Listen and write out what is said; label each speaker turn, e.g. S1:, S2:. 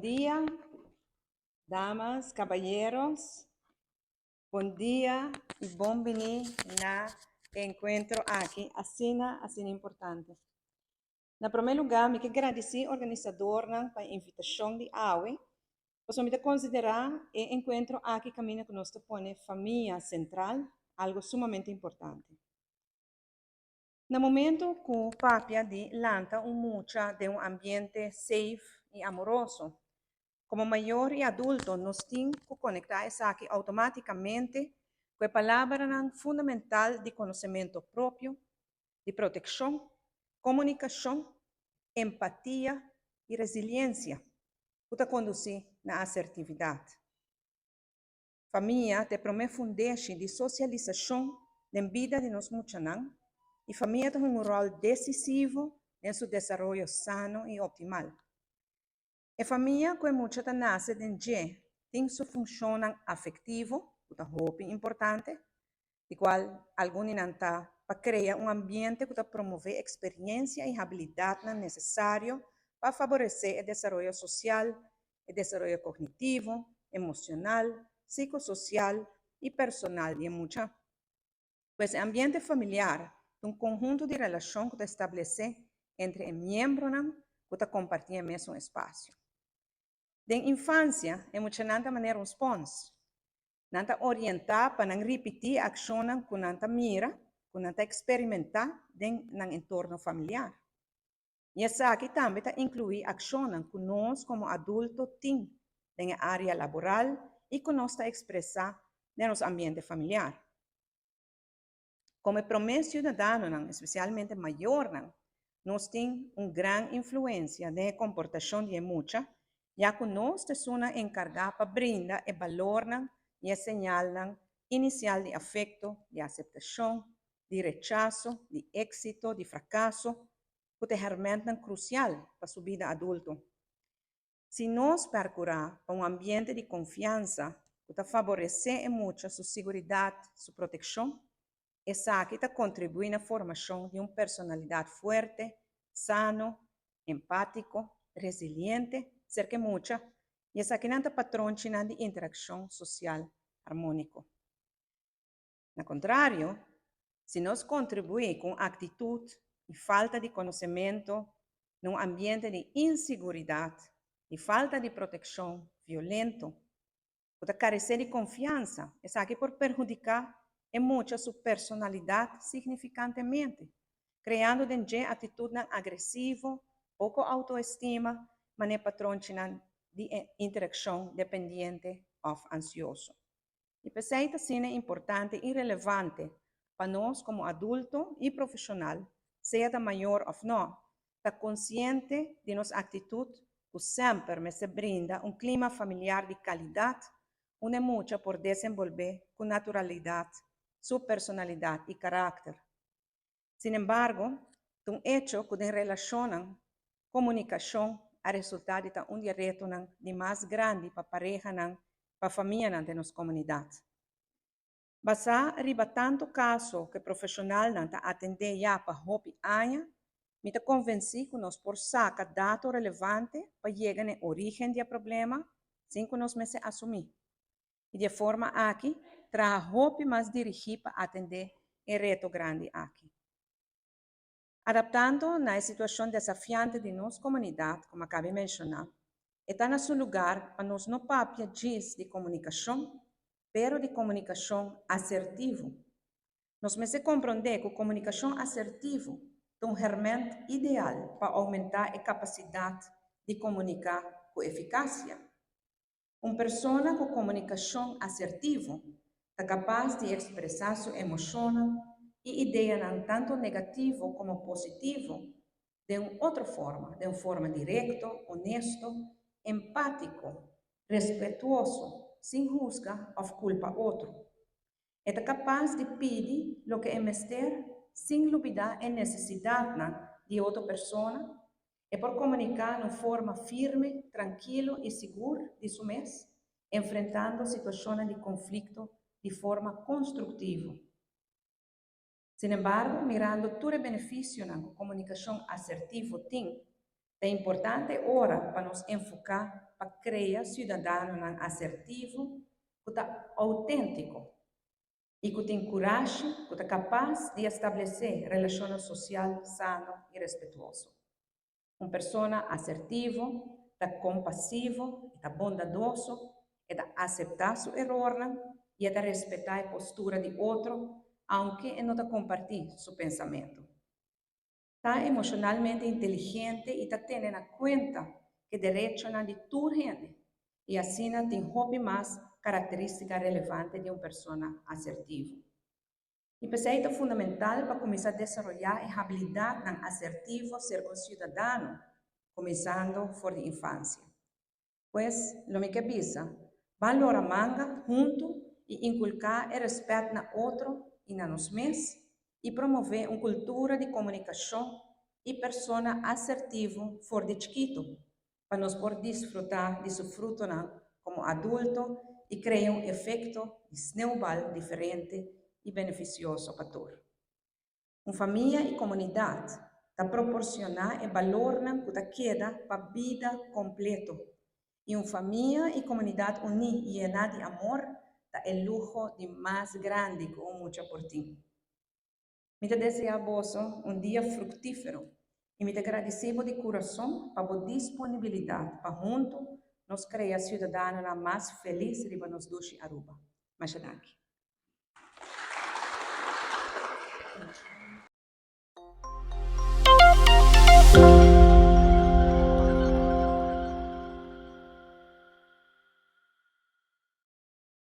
S1: Bon dia, damas, caballeros. Bon dia y bon bini na e encuentro aki, asina, asina importante. Na prome lugar, mi ke gradici organisadornan pa e invitacion di awe, pasobra mi ta considera e encuentro aki caminda cu nos ta pone famia central, algo sumamente importante. Na momento cu papia di lanta un mucha den un ambiente safe y amoroso, como mayor y adulto nos tin cu conecta esaki automaticamente cu e palabranan fundamental di conocemento propio, di proteccion, comunicacion, empatia y resiliencia cu ta conduci na asertividad. Famia ta e promé fundeshi di sosialisashon den bida di nos muchanan i famia ta hunga un ròl desisivo den su desaroyo sano i optimal. E famia ku e mucha ta nase den dje tin su funshonnan afektivo ku ta hopi importante, di kual algun di nan ta pa krea un ambiente ku ta promové eksperiensia i habilidatnan nesesario pa faboresé e desaroyo sosial, e desaroyo kognitivo, emoshonal, sikososial i personal di e mucha. Pues e ambiente familiar ta un konhunto di relashon ku ta establesé entre e miembronan ku ta kompartí e mesun espasio. Den infansia e muchanan ta manera un spons. Nan ta orientá pa nan ripití e akshonnan ku nan ta mira, ku nan ta eksperimentá den nan entorno familiar. I esaki tambe ta inkluí akshonnan ku nos komo adulto tin den e área laboral i ku nos ta ekspresá den nos ambiente familiar. Komo e promé siudadanonan, espesialmente mayornan, nos tin un gran influensia den e komportashon di e mucha, ya ku nos ta esunnan enkargá pa brinda e balornan i e señalnan inisial di afekto, di aseptashon, di rechaso, di éksito, di frakaso, ku ta e hèrmèntnan krusial pa su bida adulto. Si nos perkurá pa un ambiente di konfiansa ku ta faboresé e mucha su siguridat, su protekshon, esaki ta kontribuí na formashon di un personalidat fuerte, sano, empátiko, resiliente serka e mucha i esakinan ta patronchinan di interakshon sosial armóniko. Na kontrario, si nos kontribuí ku un aktitut di falta di konosementu na un ambiente di insiguridat, di falta di protekshon, violento, ku ta karesé di konfiansa, esaki por perhudiká e mucha su personalidat signifikantemente, kreando den dje aktitutnan agresivo, poko outoestima, manera patronchinan di interakshon dependiente òf ansioso. I p'esei ta asina importante i relevante pa nos komo adulto i profeshonal, sea ta mayor òf nò, ta konsiente di nos aktitut ku semper mester brinda un klima familiar di kalidat unda e mucha por desenbolbé ku naturalidat su personalidat i karakter. Sinembargo, ta un echo ku den relashonnan, komunikashon a resultá di ta un di e retonan di mas grandi pa parehanan, pa famianan den nos komunidat. Basá riba tantu kaso ku e profeshonalnan ta atendé ya pa hopi aña, mi ta konvensí ku nos por saka dato relevante pa yega na e orígen di e problema sin ku nos mester asumí. I di e forma aki traha hopi mas dirigí pa atendé e reto grandi aki. Adaptando na e situashon desafiante di nos komunidat, komo a kabi menshoná, e ta na su lugar pa nos no papia djis di komunikashon, pero di komunikashon asertivo. Nos mester komprondé ku komunikashon asertivo ta un hèrmènt ideal pa oumentá e kapasidat di komuniká ku efikasia. Un persona ku komunikashon asertivo ta kapas di ekspresá su emoshonnan i ideanan tantu negativo komo positivo den un otro forma, den un forma direkto, onesto, empátiko, respetuoso, sin husga òf kulpa otro. E ta kapas di pidi loke e mester sin lubidá e nesesidatnan di e otro persona. E por komuniká na un forma firme, trankilo i sigur di su mes, enfrentando situashonnan di konflikto di forma konstruktivo. Sinembargo, mirando tur e benefisionan ku komunikashon asertivo tin, Ta importante ora pa nos enfoká pa krea siudadanonan asertivo ku ta outéntiko i ku tin kurashi ku ta kapas di establesé relashonnan sosial sano i respetuoso. Un persona asertivo ta kompasivo, e ta bondadoso, e ta aseptá su erornan i e ta respetá e postura di otro aunke e no ta kompartí su pensamentu. Ta emoshonalmente inteligente i ta tene na kuenta ku e derechonan di tur hende i asina tin hopi mas karakterístika relevante di un persona asertivo. I p'esei ta fundamental pa kuminsá desaroyá e habilidatnan asertivo serka un siudadano, kuminsando for di infansia. Pues, lo mi ke bisa, ban lora manga huntu i inkulká e rèspèt na otro i na nos mes i promové un kultura di komunikashon i persona asertivo for di chikitu pa nos por disfrutá di su frutonan komo adulto i krea un efekto di sneubal diferente i benefisioso pa tur. Un famia i komunidat ta proporsioná e balornan ku ta keda pa bida kompleto. I un famia i komunidat uní i yená di amor ta e luho di mas grandi ku un mucha por tin. Mi ta deseá boso un dia fruktífero i mi ta gradisí bo di kurason pa bo disponibilidat pa huntu nos krea siudadanonan mas felis riba nos dushi Aruba. Masha danki.